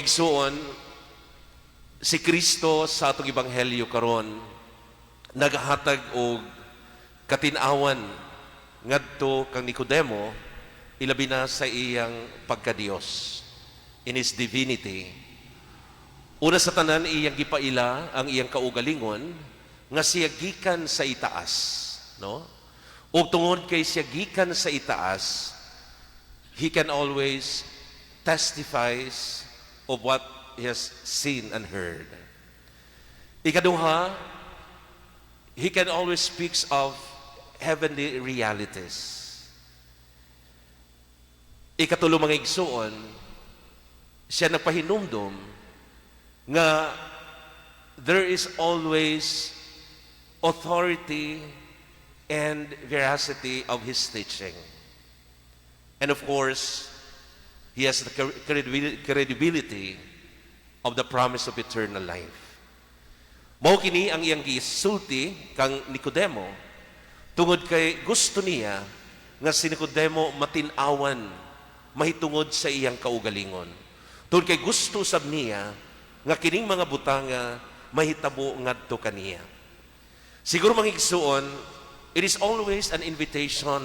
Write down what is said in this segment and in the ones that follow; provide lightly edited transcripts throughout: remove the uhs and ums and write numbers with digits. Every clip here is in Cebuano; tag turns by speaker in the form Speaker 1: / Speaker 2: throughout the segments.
Speaker 1: Igsuon, si Kristo sa atong ebanghelyo karon naghatag og katin-awan ngadto kang Nicodemo, ilabi na sa iyang pagkadiyos, in his divinity. Una sa tanan, iyang gipaila ang iyang kaugalingon nga siya gikan sa itaas, no? Ug tungod kay siya gikan sa itaas, he can always testifies of what he has seen and heard. Ikaduha, he can always speaks of heavenly realities. Ikatulo, mga igsuon, siya nagpahinumdum nga there is always authority and veracity of his teaching. And of course, he has the credibility of the promise of eternal life. Mao kini ang iyang gisulti kang Nicodemo tungod kay gusto niya nga si Nicodemo matin-awan mahitungod sa iyang kaugalingon. Tungod kay gusto sab niya nga kining mga butanga mahitabo ngadto kaniya. Siguro, mga igsuon, it is always an invitation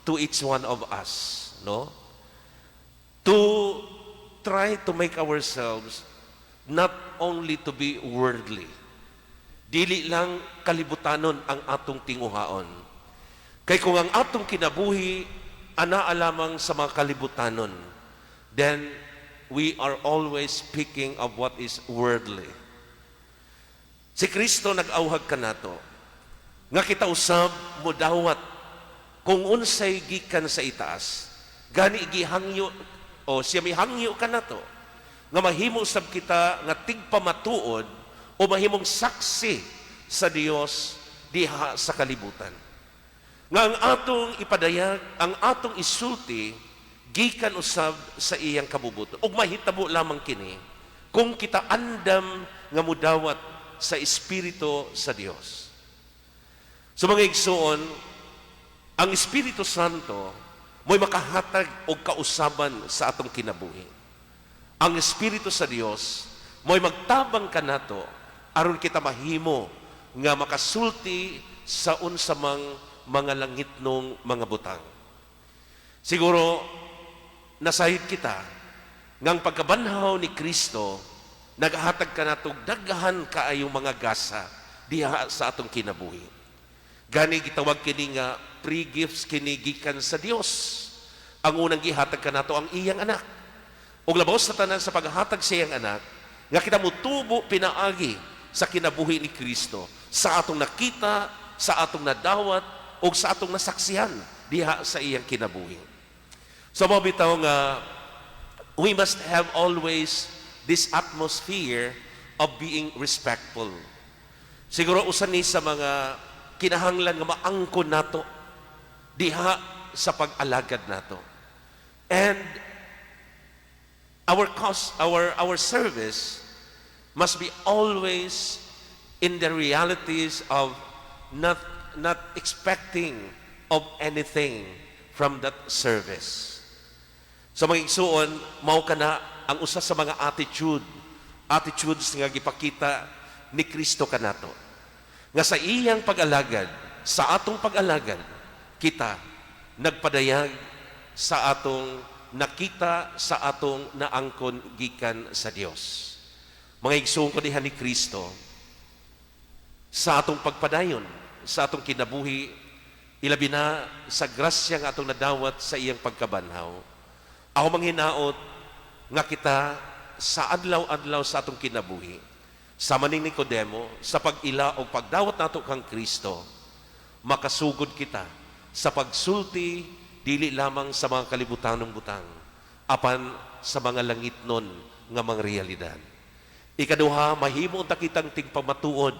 Speaker 1: to each one of us, no? To try to make ourselves not only to be worldly. Dili lang kalibutanon ang atong tinguhaon. Kay kung ang atong kinabuhi anaa lamang sa mga kalibutanon, then we are always speaking of what is worldly. Si Kristo nag-awhag kanato nga kita usab mudawat kung unsay gikan sa itaas. Gani gihangyo o siya mihangyo kanato nga mahimo sab kita nga tigpamatuod o mahimong saksi sa Dios diha sa kalibutan. Nga ang atong ipadayag, ang atong isulti gikan usab sa iyang kabubuton. Ug mahitabo lamang kini kung kita andam nga mudawat sa Espiritu sa Dios. So, mga igsuon, ang Espiritu Santo mo'y makahatag og kausaban sa atong kinabuhi. Ang Espiritu sa Dios mo'y magtabang kanato aron kita mahimo nga makasulti sa unsa mang mga langitnong mga butang. Siguro nasayod kita ngang pagkabanhaw ni Kristo naghatag kanato daghan kaayong mga gasa diha sa atong kinabuhi. Gani gitawag kini nga free gifts kini gikan sa Dios. Ang unang gihatag kanato ang iyang anak. Ug labaw sa tanan, sa paghatag sa iyang anak nga kita mutubo pinaagi sa kinabuhi ni Kristo, sa atong nakita, sa atong nadawat ug sa atong nasaksihan diha sa iyang kinabuhi. So mao bitaw nga we must have always this atmosphere of being respectful. Siguro usa ni sa mga kinahanglan nga maangkon nato diha sa pag-alagad nato. And our cause, our service must be always in the realities of not expecting of anything from that service. So, mga igsuon, mao kana ang usa sa mga attitudes nga gipakita ni Kristo kanato. Nga sa iyang pag-alagad, sa atong pag-alagad, kita nagpadayag sa atong nakita, sa atong naangkon gikan sa Dios. Mga igsoon ko diha ni Kristo, sa atong pagpadayon, sa atong kinabuhi, ilabi na sa grasya nga atong nadawat sa iyang pagkabanhaw. Ako manghinaot nga kita sa adlaw-adlaw sa atong kinabuhi, sama ni Nicodemo, sa pag-ila o pagdawat nato kang Kristo, makasugod kita sa pagsulti dili lamang sa mga kalibutanong butang, apan sa mga langitnon nga mga realidad. Ikaduha, mahimo unta kitang tigpamatuod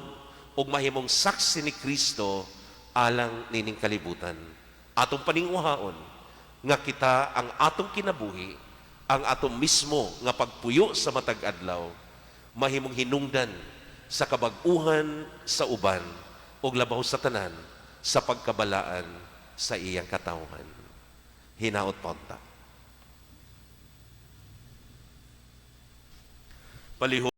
Speaker 1: ug mahimong saksi ni Kristo alang nining kalibutan. Atong paninguhaon nga kita ang atong kinabuhi, ang atong mismo nga pagpuyo sa matag adlaw, mahimong hinungdan sa kabag-uhan sa uban ug labaw sa tanan sa pagkabalaan sa iyang katawhan. Hinaot pa unta. Palihog.